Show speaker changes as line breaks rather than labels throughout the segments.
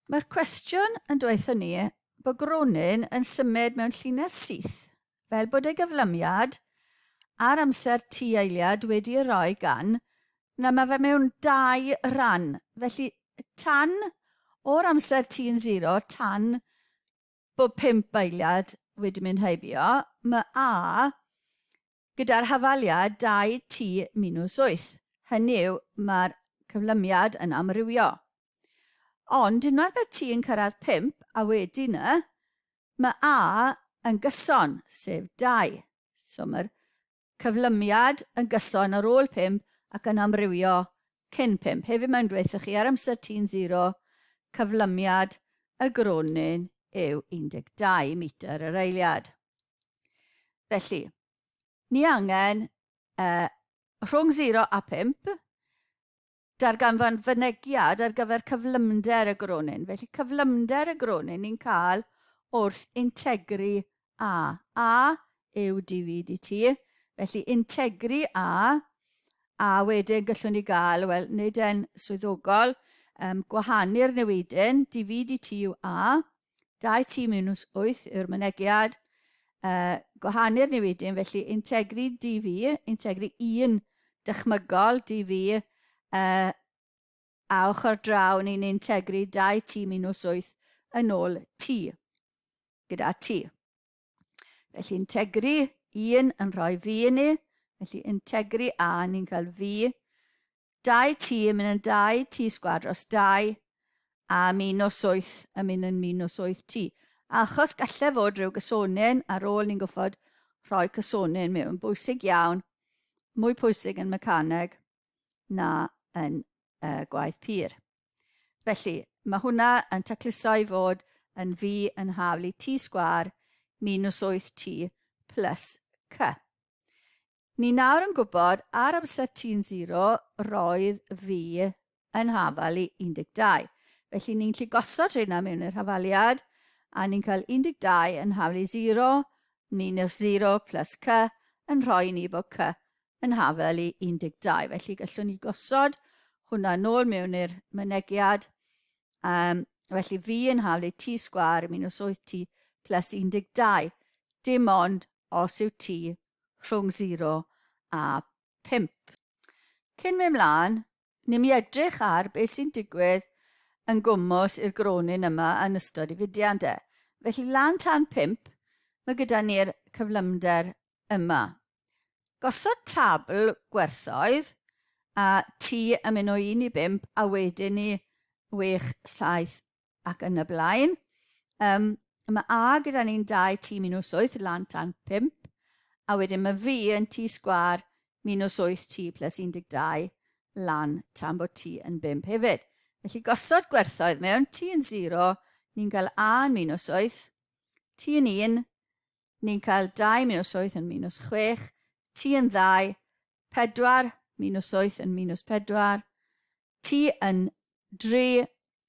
Mae'r cwestiwn yn dweutho ni bod gronyn yn symud mewn llinell syth fel bod ei gyflymiad a'r amser t eiliad wedi ei roi gan na mae fe mewn dau ran. Felly tan o'r amser t yn 0 tan bod 5 eiliad wedi mynd heibio, mae A gyda'r hafaliad 2t minus 8. Hynny yw, mae'r cyflymiad yn amrywio. Ond unwaith mae t yn cyrraedd 5 a wedyn y, mae A yn gyson, sef 2. So mae'r cyflymiad yn gyson ar ôl 5 ac yn amrywio cyn 5. Hefyd mae'n dweud chi ar amser t'n 0, cyflymiad y gronyn yw 12 metr yr eiliad. Felly, ni angen uh, rhwng 0 a 5, darganfod fynegiad ar gyfer cyflymder y gronyn. Felly cyflymder y gronyn ni'n cael wrth integru A. A yw dv dt. Felly integru A, a wedyn gallwn ni gael, wel, nid e'n swyddogol, um, gwahanu'r newidyn, dv dt yw A, 2t minus 8 yw'r mynegiad, uh, gwahanu'r newidyn, felly integru dv, integru 1 dychmygol dv, uh, a ochr draw ni'n integru 2t minus 8 yn ôl t, gyda t. Felly integru 1 yn rhoi v i ni, felly integru a ni'n cael v, 2t yn mynd yn 2t sgwar dros 2, a minus 8 yn mynd yn minus 8t. Achos gallai fod rhyw gysonyn ar ôl ni'n goffod rhoi cysonyn mewn, bwysig iawn, mwy pwysig yn mecaneg na yn uh, gwaith pur. Felly, mae hwnna yn tacluso i fod yn V yn haflu T sgwar minus 8T plus C. Ni nawr yn gwybod ar amser T yn 0 roedd V yn hafal i 12. Felly ni'n gallu gosod rheina mewn i'r hafaliad a ni'n cael 12 yn hafal i 0 minus 0 plus C yn rhoi ni bod C yn hafel i 12. Felly gallwn ni gosod hwnna nôl mewn i'r mynegiad. Um, felly fi yn haflu t sgwar minus 8t plus 12. Dim ond os yw t rhwng 0 a 5. Cyn mynd mlaen, ni'n mynd i edrych ar beth sy'n digwydd yn gwmws i'r gronyn yma yn ystod i fudiant e. Felly lan tan 5, mae gyda ni'r cyflymder yma. Gosod tabl gwerthoedd a T yn mynd o 1 i 5 a wedyn i 6, 7 ac yn y blaen. Um, mae A gyda ni'n 2 T minus 8 lan tan 5 a wedyn mae V yn T sgwar minus 8 T plus 12 lan tan bod T yn 5 hefyd. Felly gosod gwerthoedd mewn T yn 0, ni'n cael A yn minus 8, T yn 1, Ni'n cael 2 minus 8 yn minus 6, t yn 2, 4 minus 8 yn minus 4, t yn 3,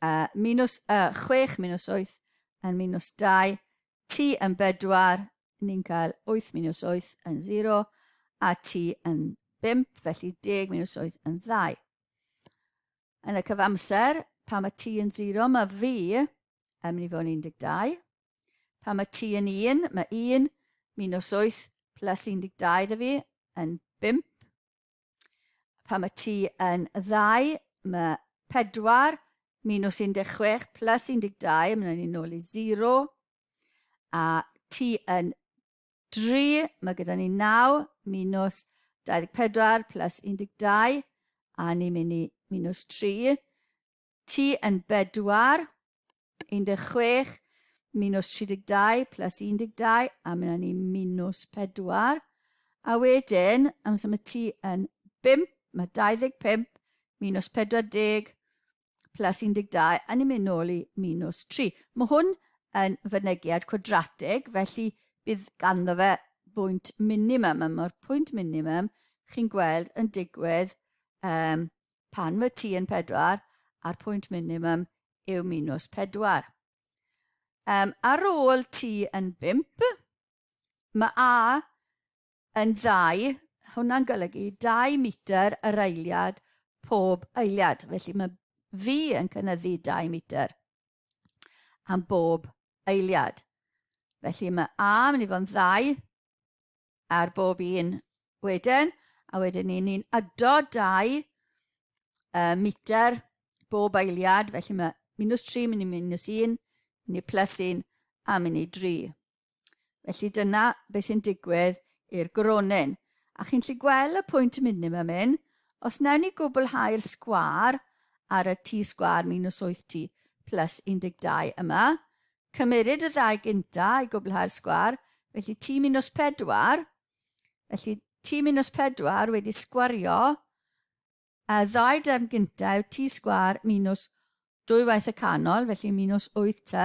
uh, minus, uh, 6 minus 8 yn minus 2, t yn 4, ni'n cael 8 minus 8 yn 0, a t yn 5, felly 10 minus 8 yn 2. Yn y cyfamser, pan mae t yn 0, mae v yn mynd i fod yn 12. Pan mae t yn 1, mae 1 minus 8 plus 12 da fi yn 5. Pan mae t yn 2, mae 4 minus 16 plus 12, mae'n ni'n nôl i 0. A t yn 3, mae gyda ni 9 minus 24 plus 12, a ni'n mynd i minus 3. T yn bedwar, 16 minus 32 plus 12, a mynd ni minus 4. A wedyn, amser mae T yn 5, mae 25 minus 40 plus 12, a ni'n mynd nôl i minus 3. Mae hwn yn fynegiad cwadratig, felly bydd ganddo fe bwynt minimum. A mae'r pwynt minimum chi'n gweld yn digwydd um, pan mae t yn 4 a'r pwynt minimum yw minus 4. Um, ar ôl t yn 5, mae a yn 2, hwnna'n golygu 2 metr yr eiliad pob eiliad. Felly mae v yn cynnyddu 2 metr. am bob eiliad. Felly mae A yn mynd i fod yn ddau ar bob un wedyn, a wedyn ni'n ni ado 2 metr bob eiliad, felly mae minus 3 mynd i minus 1, mynd i plus 1 a mynd i 3. Felly dyna beth sy'n digwydd i'r gronyn. A chi'n lli gweld y pwynt minim am hyn, os wnawn ni gwblhau'r sgwâr ar y t sgwâr minus 8t plus 12 yma, cymeryd y ddau gynta i gwblhau'r sgwâr, felly t minus 4, felly t minus 4 wedi sgwario Y ddau derm gynta yw t sgwâr minus dwy waith y canol, felly minus 8t,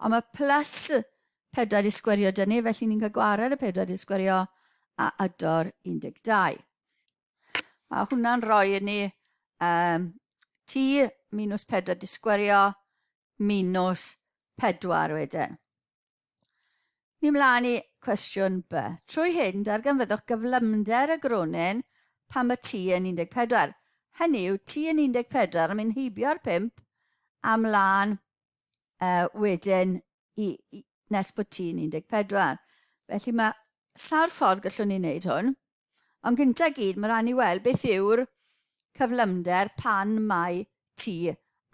ond mae plus 4 i sgwario dyn ni, felly ni'n cael gwared y 4 i sgwario a ador 12. Mae hwnna'n rhoi i ni um, t minus 4 di sgwario minus 4 wedyn. Ni mlaen i cwestiwn B. Trwy hyn, darganfyddwch gyflymder y gronyn pan mae t yn 14. Hynny yw, t yn 14 yn mynd heibio'r 5 a mlaen uh, wedyn i, i, nes bod t yn 14. Felly mae sawl ffordd gallwn ni wneud hwn. Ond gyntaf gyd, mae rhaid ni weld beth yw'r cyflymder pan mae t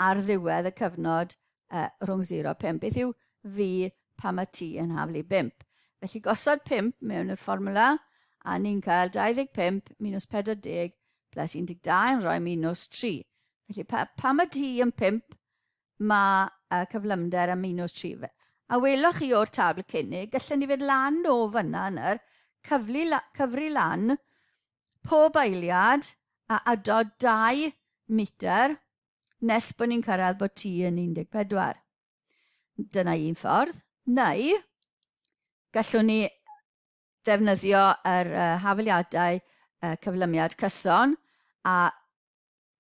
ar ddiwedd y cyfnod uh, rhwng 0 a 5. Beth yw v pan mae t yn haflu 5? Felly gosod 5 mewn i'r fformwla, a ni'n cael 25 minus 40 plus 12 yn rhoi minus 3. Felly pa, pan mae t yn 5, mae uh, cyflymder yn minus 3. A welwch chi o'r tabl cynnig, gallen ni fynd lan o fyna ynyr, cyflu, cyfri lan pob eiliad a ado 2 metr nes bod ni'n cyrraedd bod t yn 14. Dyna un ffordd. Neu, gallwn ni ddefnyddio yr uh, hafaliadau uh, cyflymiad cyson a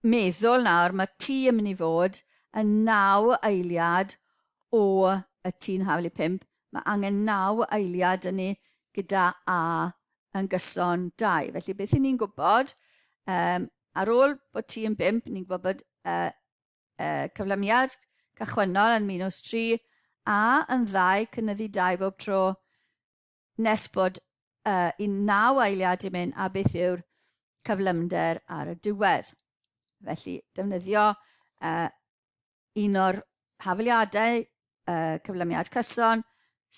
meddwl nawr, mae T yn mynd i fod yn 9 eiliad o y T'n hafal i 5. Mae angen 9 eiliad yn ni gyda A yn gyson 2. Felly beth i ni'n gwybod, um, ar ôl bod T yn 5, ni'n gwybod bod uh, uh, cyflymiad cychwynnol yn minus 3, A yn 2, cynyddu 2 bob tro, nes bod uh, i naw eiliad i mynd a beth yw'r cyflymder ar y diwedd. Felly, defnyddio uh, un o'r hafaliadau uh, cyflymiad cyson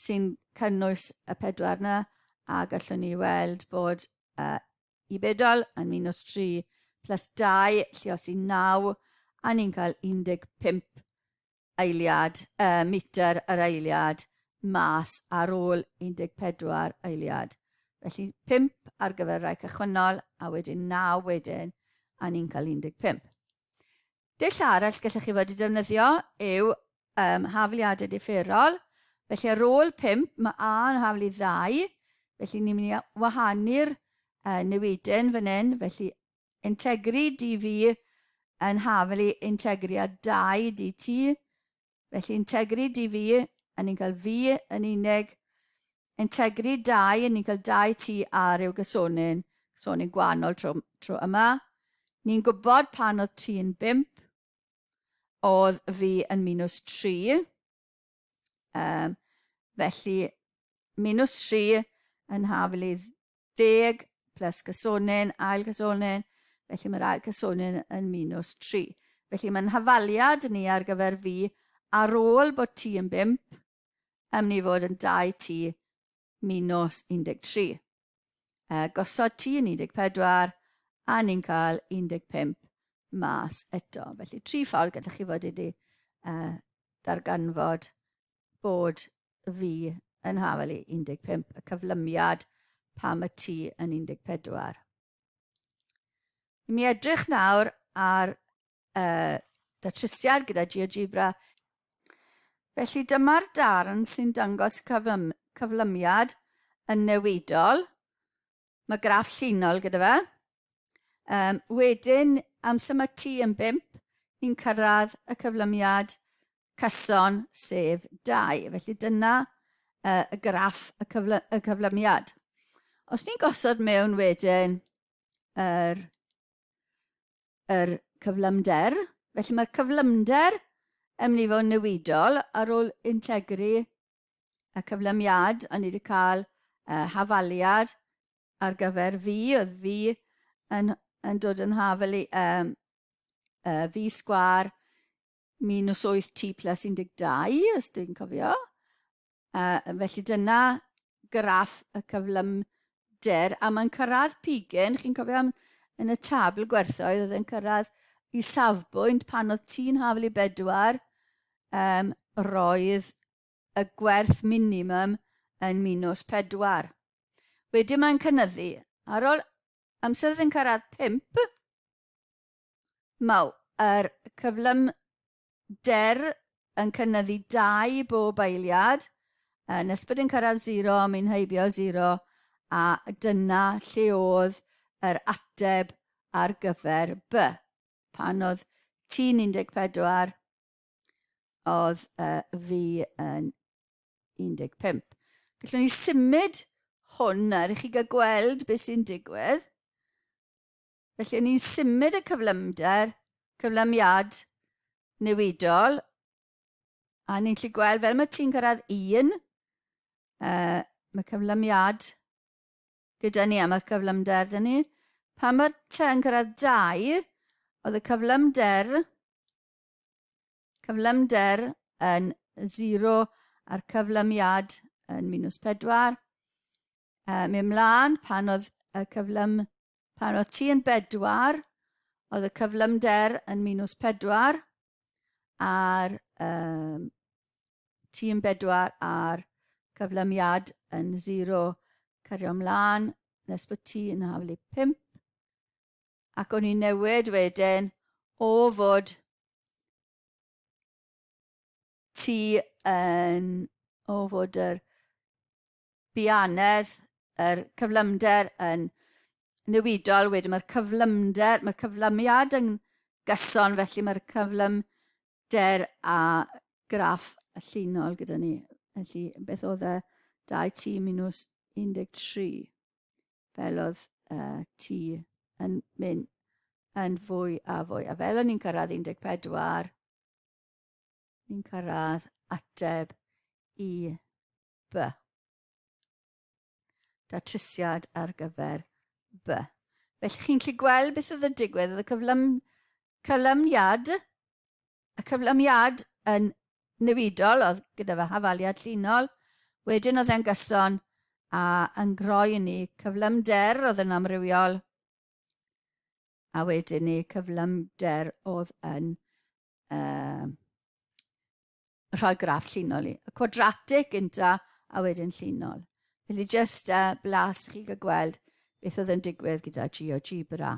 sy'n cynnwys y pedwar yna a gallwn ni weld bod uh, i bedol yn minus 3 plus 2 lliosi 9 a ni'n cael 15 eiliad, uh, metr yr eiliad mas ar ôl 14 eiliad. Felly 5 ar gyfer rhai cychwynnol a wedyn 9 wedyn a ni'n cael 15. Dull arall gallech chi fod i defnyddio yw um, hafliadau differol. Felly ar ôl 5 mae A yn haflu 2, felly ni'n mynd i wahanu'r uh, newidyn fan hyn, felly Integri dv yn haflu integriad 2 dt. Felly integri dv, a ni'n cael v yn unig. Integri 2, a ni'n cael 2t ar yw gysonyn, gysonyn gwahanol tro, tro yma. Ni'n gwybod pan oedd t yn 5, oedd v yn minus 3. Um, felly, minus 3 yn haflu deg plus cysonyn, ail cysonyn, felly mae'r ail cysonyn yn minus 3. Felly mae'n hafaliad ni ar gyfer fi ar ôl bod t yn 5, yn mynd i fod yn 2t minus 13. Uh, gosod t yn 14 a ni'n cael 15 mas eto. Felly tri ffordd gallwch chi fod wedi uh, darganfod bod fi yn hafal i 15, y cyflymiad pam y T yn 14. I mi edrych nawr ar uh, datrysiad gyda GeoGebra. Felly dyma'r darn sy'n dangos cyflym, cyflymiad yn newidol. Mae graff llinol gyda fe. Um, wedyn, amser mae T yn 5, ni'n cyrraedd y cyflymiad cyson, sef 2. Felly dyna uh, y graff y, cyfly y cyflymiad. Os ni'n gosod mewn wedyn yr, yr cyflymder, felly mae'r cyflymder yn mynd i fod yn newidol ar ôl integru y cyflymiad, o'n i wedi cael hafaliad ar gyfer fi, oedd fi yn dod yn hafal i fi sgwar minus 8 t plus 12, os dwi'n cofio. Felly dyna graff y cyflymder, a mae'n cyrraedd pigyn, chi'n cofio am, yn y tabl gwerthoedd, oedd yn cyrraedd i safbwynt pan oedd ti'n hafel i bedwar, roedd y gwerth minimum yn minus 4. Wedyn mae'n cynyddu. Ar ôl amser oedd yn cyrraedd 5, mae yr cyflymder yn cynyddu 2 bob eiliad, nes bod yn cyrraedd 0, mae'n heibio 0, a dyna lle oedd yr ateb ar gyfer B. Pan oedd T'n 14, oedd fi yn 15. Gallwn ni symud hwn ar i chi gael gweld beth sy'n digwydd. Felly, ni'n symud y cyflymder, cyflymiad newidol, a ni'n gallu gweld fel mae ti'n cyrraedd 1, mae cyflymiad gyda ni am y cyflymder dyn ni. Pan mae'r t yn cyrraedd 2, oedd y cyflymder yn 0 a'r cyflymiad yn minus 4. Mynd ymlaen pan oedd y cyflym Pan oedd t yn bedwar, oedd y cyflymder yn minus 4, a'r t yn bedwar a'r cyflymiad yn 0. Cario ymlaen nes bod t yn haflu 5. Ac o'n i'n newid wedyn o fod t yn, o fod yr buanedd, yr cyflymder yn newidol, wedyn mae'r cyflymder, mae'r cyflymiad yn gyson, felly mae'r cyflymder a graff y llinol gyda ni. Felly, beth oedd e? 2t minus 13. Fel oedd t yn mynd yn fwy a fwy. A fel o'n i'n cyrraedd 14, ni'n cyrraedd ateb i B. Datrysiad ar gyfer B. Felly chi'n gallu gweld beth oedd yn digwydd, oedd y cyflym, cyflymiad, y cyflymiad yn newidol, oedd gyda fe hafaliad llinol, wedyn oedd e'n gyson a yn groi i ni cyflymder oedd yn amrywiol, a wedyn ni cyflymder oedd yn rhoi graff llinol i. Y cwadratig gynta a wedyn llinol. Felly jyst blas chi gael gweld beth oedd yn digwydd gyda GeoGebra.